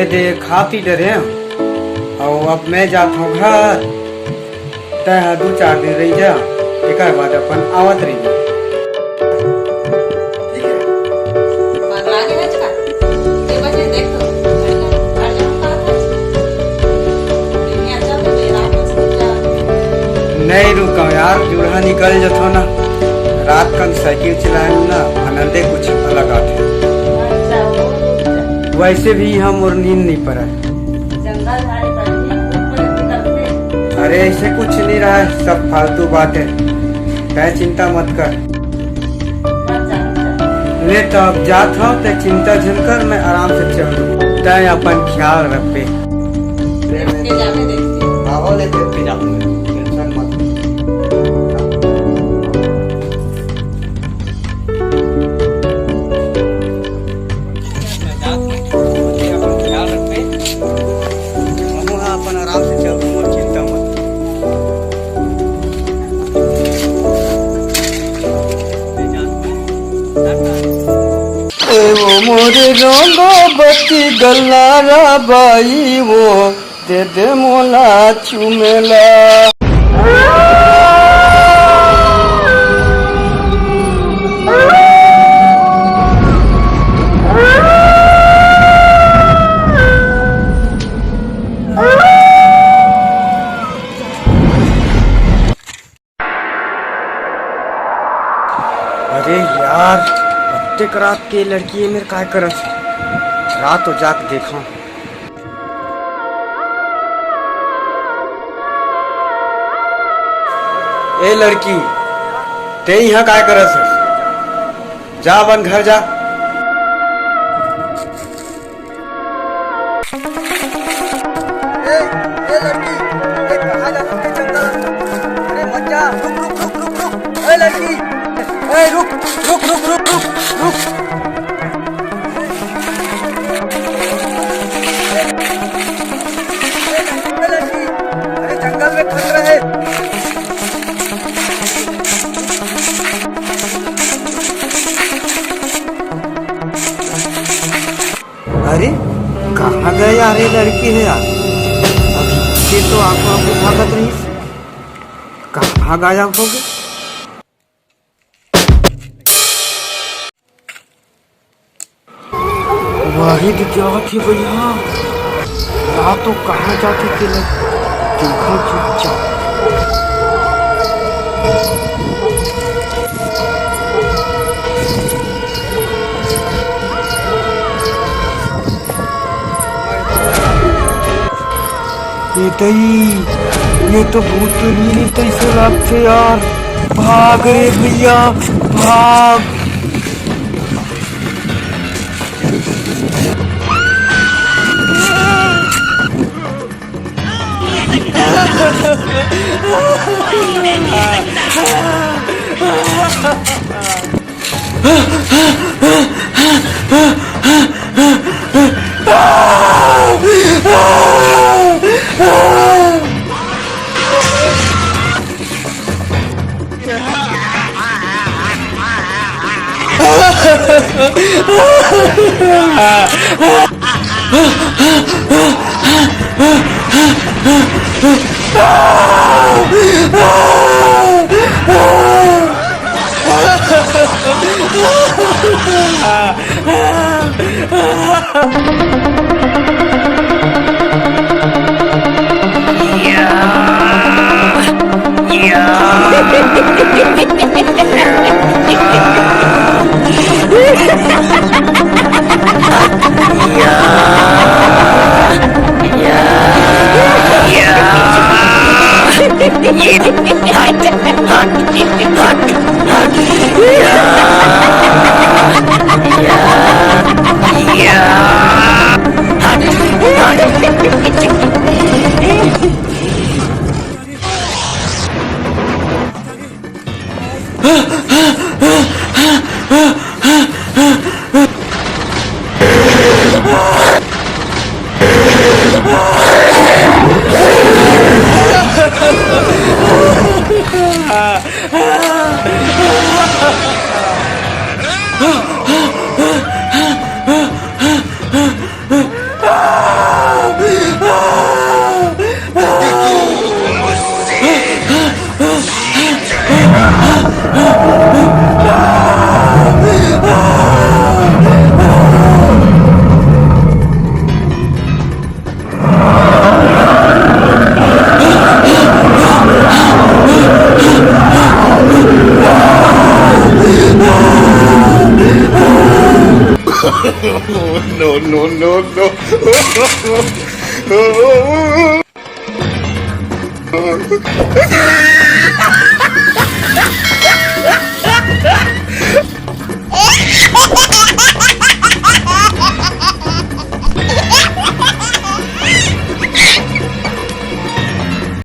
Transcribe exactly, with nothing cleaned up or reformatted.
दे खा पी डरे हंव, अउ अब मैं जात हंव घर। तैं ह दू चार दिन रहि जा, एकर बाद अपन आवत रहिबे। ठीक है। पगला गे हस का? ये बजे देख तो, घर जाऊं का था? दुनिया चल रही है, रात में सोचा। नहीं रुका यार, जुड़हा निकल जथो ना। रात कन साइकिल चलाए ना, आनंदे कुछ अलग आथे। अच्छा, वो तो वैसे भी इहाँ मोर नींद नहीं पड़े। जंगल झाड़ी पर भी भूत प्रेत निकलते। अरे, ऐसे कुछ नहीं रहा है, सब फालतू बात है। तय चिंता मत कर। मत जा, मत जा। ले तो अब जात हंव, तय चिंता झन कर, मैं आराम से चल दूँ। तय अपन ख्याल रखबे। देखते जाबे, देखते। आहो, ले देखते जाबे, tension मत ले। अपन आराम से चल, मोर चिंता मत। ए वो मोरे रंगा बत्ती गल्लारा बाई वो, दे दे मोला चुमेला। अरे यार, अतेक रात के लड़की ए मेर काय करत हे? रात हो जाके देखा। ए लड़की, तैं इहाँ काय करत हस? जा अपन घर जा। ए, ए लड़की, ए कहाँ जात हस जंगल? अरे मत जा, रुक, रुक, रुक, रुक, रुक। ए लड़की, ए रुक, रुक, रुक, रुक, रुक, रुक। ए लड़की, अरे जंगल में खतरा है। अरे, कहाँ गए यार ये लड़की हे यार? अभी से तो आंखों आंखों भागत रहिस, कहाँ गायब हो गए? वही तो जात हे भैया, रात तो कहाँ जाथे तेला देखा चुपचाप। ए दई, ये तो भूत तो नहीं तैसे लागथे यार। भाग रे भैया, भाग। No, no, no, no.